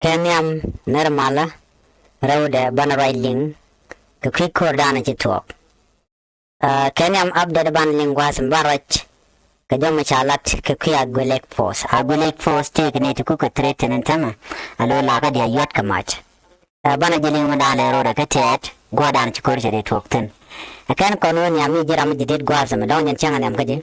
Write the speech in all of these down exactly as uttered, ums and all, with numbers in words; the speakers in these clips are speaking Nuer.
Kɛ nhiam nɛr malä rɛwdɛ banɛ ruac liŋ kɛ kui̱ ko̱r danɛ ci thuɔ̱k. Ɛ, kɛ nhiam update banɛ liŋ gua̱a̱th mi ba ruac kɛ jɔm mi ca lat kɛ kui̱ Aguelek Force. Aguelek Force tëëkɛ ni ti kukɛ threaten ɛn tämɛ a lo̱ lakä diaal yuɔ̱t kɛ mac. Ɛ, banɛ jɛ liŋ mi da̱a̱n lɛ ro̱dɛ kä tɛɛt gua̱a̱r danɛ ci ko̱r cɛ di thuɔ̱k thi̱n. Ɛ kɛn kɔn wä nhiam mi ji̱ ram mi ji̱ di̱t gua̱a̱r sɛ mi dɔ̱ŋ jɛn cäŋ ɛ nhiam kä ji̱.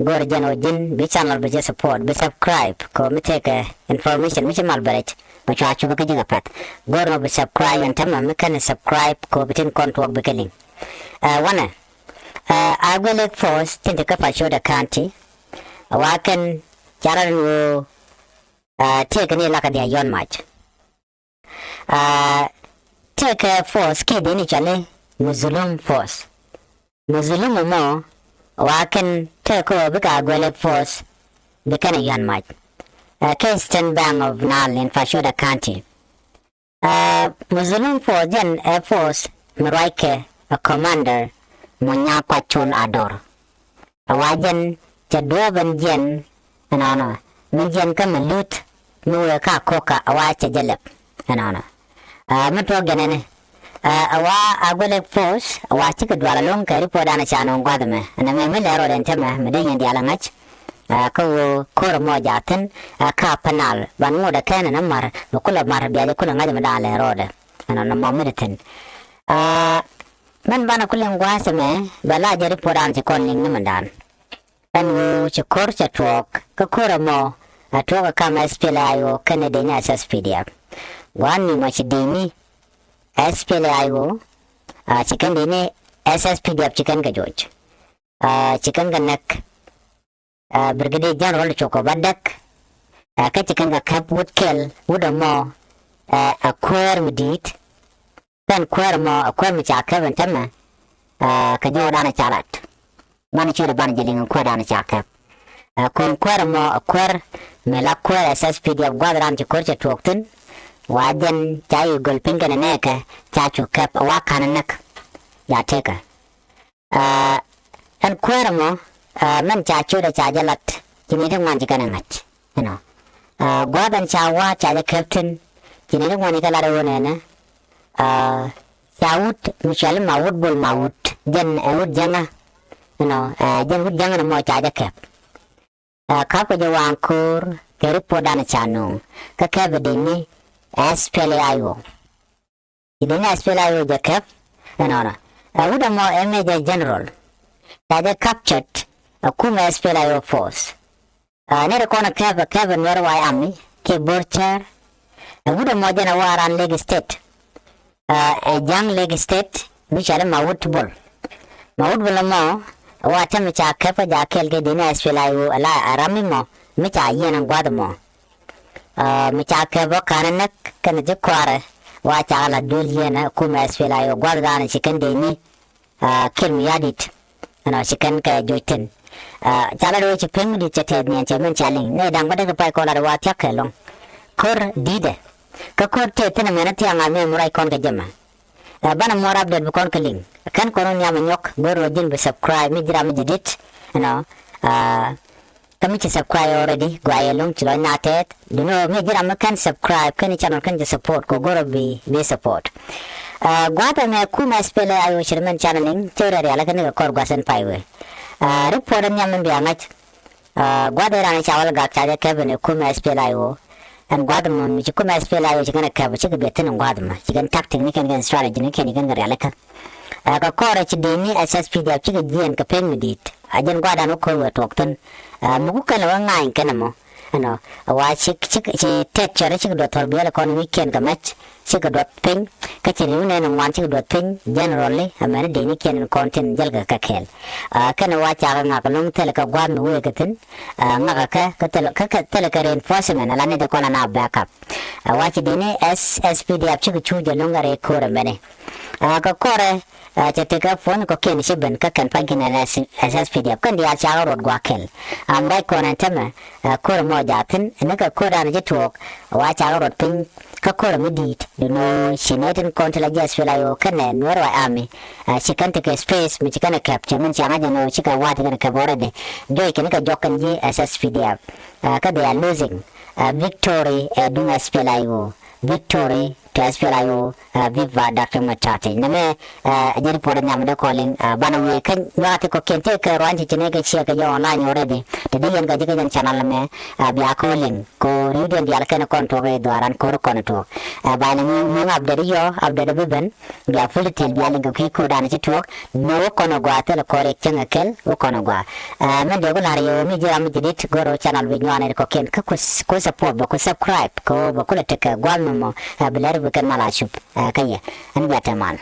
Go̱o̱r jɛn ɣöö ji̱n bi channel bi jɛ support, bi subscribe kɛ ɣöö mi tëëkɛ information mi ci mal bɛ rɛc mi cua cupä kä ji̱ kɛ pɛ̈th. Go̱o̱r nɔ bi subscribe ɛn tämɛ mi kɛn subscribe kɛ ɣöö bi tin kɔn tuɔɔk bi kɛ liŋ. Ɛ, wanɛ, ɛ, Aguelek Force tin ti kä Fashoda County. Ɛ wa kɛn ca rɔ ni ɣöö, ɛ, tëëkɛ ni lakä diaal yuɔ̱t mac. Ɛ, tëëkɛ force kiɛ dee ni cɔali Muzulum Force. Muzulum ɛmɔ wa kɛn tëëkɛ ɣöö bikɛ Aguelek Force bi kɛn ɛ yuɔ̱t mac. Ɛ, kɛ Eastern Bank of Nile in Fashoda County. Ɛ, Muzulum Force jɛn ɛ force mi ruackɛ ɛ commander Muɔ̱nyŋa̱a̱k Kuac Col Ador. Ɛ wa jɛn cɛ duɔ̱ɔ̱p ɛn jiɛn ɛnɔnɔ mi jiɛn kä mi luth mi wëë ka ko̱kä ɛ wa cɛ jɛ lɛp ɛnɔnɔ. Ɛ, mi tuɔɔk jɛn ɛni, ɛ, ɛ wa Aguelek Force ɛ wa cikɛ dual ɛlɔ̱ŋ kɛ report danɛ ca nööŋ gua̱th ɛmɛ ɛn ɛmɛ mi lɛ rɔɔdɛ ɛn tämɛ mi dee yɛn diaal ɛ ŋa̱c. Ɛ, kä ɣöö ko̱r ɛmɔ jaathin, ɛ, kä Upper Nile ban ŋot ɛ kɛn ɛn ɛ ma̱r bɛ kulɛ ma̱r bia jɛ kulɛ ŋa̱c ɛmɛ da̱a̱n lɛ rɔɔdɛ ɛnɔnɔ mɔ mi dee thi̱n. Ɛ, mɛn banɛ ku liŋ gua̱a̱th ɛmɛ bɛ la jɛ report danɛ ci kɔn liŋ ni mɛn da̱a̱n. Ɛn ɣöö ci ko̱r cɛ tuɔɔk kä ko̱r ɛmɔ ɛ tuɔɔk ɛ kam SPLA-IO kɛnɛ dee ni SSPDF. Gua̱a̱n ni mɔ ci dee ni SPLA-IO, a, ci kɛn dee ni SSPDF ci kɛn kɛ joc. A, ci kɛn kɛ näk, a, Brigadier General Coko Badek, a, kä ci kɛn kɛ käp wut kɛl wut ɛmɔ, a, a kuäär mi di̱i̱t. Kɛn kuäär ɛmɔ a kuäär mi ca käp ɛn tämɛ, a, kɛ jɔw danɛ ca lat. Banɛ ciötdɛ banɛ jɛ liŋ kuäär danɛ ca käp. A, kuɛn kuäär ɛmɔ a kuäär mi la kuäär SSPDF gua̱th ran ci ko̱r cɛ tuɔɔk thi̱n. Wa jɛn ca yi göl piny kɛnɛ nɛɛkɛ ca cu käp a wa ka̱n näk. Ja tëëkä. A, ɛn kuäär ɛmɔ, a, mɛn ca ciötdɛ ca jɛ lat ci ni ti ŋuan ci kɛn ɛ ŋa̱c. You know. A, gua̱a̱th ɛn ca wa̱a̱ ca jɛ käp thi̱n ci ni ti ŋuan ci kɛ lat ɛ ɣöö nɛnɛ. A, ca wut mi cɔali Mawut Bol Mawut jɛn ɛ wut jäŋä. You know, a, jɛn wut jäŋä ni mɔ ca jɛ käp. A, ka̱pkɛ jɛ waŋ ko̱r kɛ report danɛ ca nööŋ kä käp ɛ dee ni SPLA-IO. Ci dee ni SPLA-IO jɛ käp ɛnɔnɔ. A, wut ɛmɔ ɛ Major General ca jɛ captured ɛ kumɛ SPLA-IO force. A, nɛy ti kɔn ɛ käp ɛ käp ɛ Nuer White Army kiɛ Bor Cäär. Ɛ wut ɛmɔ jɛn ɛ waran Lake State. A, ɛ ja̱ŋ Lake State mi cɔali Mawut Bol. Mawut Bol ɛmɔ ɛ wa täämɛ ca käp kä jakä kɛl kɛ dee ni SPLA-IO ala ɛ ram mi mɔ mi ca yiɛn ɛn gua̱th ɛmɔ. A, mi ca käp ɔ ka̱n ɛ näk kɛnɛ ji̱ kɔaarɛ wa ca la duel yiɛn ɛ kumɛ SPLA-IO gua̱th danɛ ci kɛn dee ni, a, Kiir Mayardit. Ɛnɔ ci kɛn kɛ joc thi̱n. A, ca lat ɣöö ci pek mi di̱i̱t cɛ tɛth niɛn cɛ mɛn ca liŋ. Nɛy da̱ŋ bä dee kɛ pay kɔn lat ɣöö wa thia̱k kɛ lɔ̱ŋ. Ko̱r di̱i̱tdɛ. Kä ko̱r tɛth thi̱n ɛmɛn thia̱a̱ŋ a mi ɛm ruac kɔn kɛ jɛ mɛ. A, banɛ more update bi kɔn kɛ liŋ. Kɛn kɔn wä nhiam ɛ nyɔk go̱r ɣöö ji̱n bi subscribe mi ji̱ ram mi ji̱ di̱t. Ɛnɔ. A, kä mi ci subscribe already, gɔaa yɛ lo̱ŋ ci lɔcna tɛth. Duŋni ɣöö mi ji̱ ram mi kɛn subscribe kɛn channel kɛn jɛ support kɛ go̱r ɣöö bi, bi support. A, gua̱a̱th ɛmɛ kumɛ SPLA-IO ci ri mɛn channel liŋ cɛ rɛ rial kɛn kɛ kɔr gua̱th ɛn pay wee. A, report ɛn nhiam ɛn bia ŋa̱c. A, gua̱a̱th ɛ ran ca wal gak ca jɛ käp ɛn ɛ kumɛ SPLA-IO. Ɛn gua̱a̱th ɛmɔ mi ci kumɛ SPLA-IO ci kɛn ɛ käp cikɛ biɛ thi̱n ɛn gua̱a̱th ɛmɔ ci kɛn tactic ni kɛn kɛn strategy ni kɛn kɛn kɛ rial kɛ. A, kɛ kɔrɛ ci dee ni SSPDF cikɛ jiɛn kɛ pek mi di̱i̱t. A jɛn gua̱a̱r dan wä ko̱r wee tuɔɔk thi̱n. A, mi ku kɛn lɛ wä ŋa̱a̱ny kɛn ɛmɔ. Ɛnɔ, a wa ci, ci, ci tɛt cɔrɛ cikɛ duɔth thɔr biɛl kɔn wi̱c kiɛn kɛ mac cikɛ duɔth piny. Kä ci ri̱w nɛn ŋuan cikɛ duɔth piny generally ɛmɛn dee ni kiɛn kɔn tin jäl kɛ kɛ kɛɛl. A, kɛn wa cakɛ ŋak lo̱ŋ thilɛ kɛ gua̱a̱r mi wee kɛ thi̱n. A, ŋakɛ kɛ, kɛ thilɛ, kɛ, kɛ thilɛ kɛ reinforcement ala ni ti kɔn ana backup. A, wa ci dee ni SSPDF cikɛ cu jɛ lo̱ŋ kɛ rɛy ko̱r ɛmɛni. A, kɛ kɔrɛ, a, cɛ tekɛ puɔ̱ny kɔ̱kiɛn ci ben kä kɛn pa̱ny kin ɛn SSPDF kɛn diaal cakɛ ruɔt gua̱a̱k kɛl. Am ruac kɔn ɛn tämɛ, a, ko̱r ɛmɔ jaathin ɛn kɛ ko̱r dan ci tuɔɔk. Wa cakɛ ruɔt piny kä ko̱r ɛmɛ di̱i̱t duŋni ci nɛy tin kɔn ti la ji̱ SPLA-IO kɛnɛ Nuer White Army. A, ci kɛn tekɛ space mi ci kɛn ɛ käp cɛ min ci aŋa jɛ ni ɣöö cikɛ wa̱a̱ ti kɛn ɛ käp already. Juɔc kɛn kɛ jɔk kɛn ji̱ SSPDF. A, kä they are losing, a, victory ɛ duŋ SPLA-IO. Victory to S P L A I O, uh, viva Doctor Machate. Nɛmɛ, uh, jɛ report nyam dee kɔliŋ, uh, banɛ wee kä nyuaati kɔkiɛn tëë kɛ ruany ti cini kɛ ciɛ kɛ jɛ online already. Te dee yɛn kɛ ji̱ kɛ jɛn channel mɛ, uh, bia kɔliŋ. Ko riwdiɛn diaal kɛn kɔn tuɔk i̱ dhuaaran ko̱r kɔn tuɔk. Uh, banɛ mi, mi update yɔ, update bi ben. Bia full detail bia liŋ kɛ kui̱ ko̱dan ci tuɔk. Ni wä kɔn gɔaa thil kɔr yɛ cäŋ kɛl wä kɔn gɔaa. Ɛ, min dee ku la̱r yɛ mi ji̱ ram mi ji̱ dit go̱r wä channel wi̱c nyuan ɛ kɔkiɛn kä ku s-, ku support bä ku subscribe kɛ wä bä ku lɛ tekɛ gua̱l mɔmɔ. Ɛ, bi lɛr wi̱kɛn mal a cup. Ɛ, kä yɛ. Ɛn bia tɛman.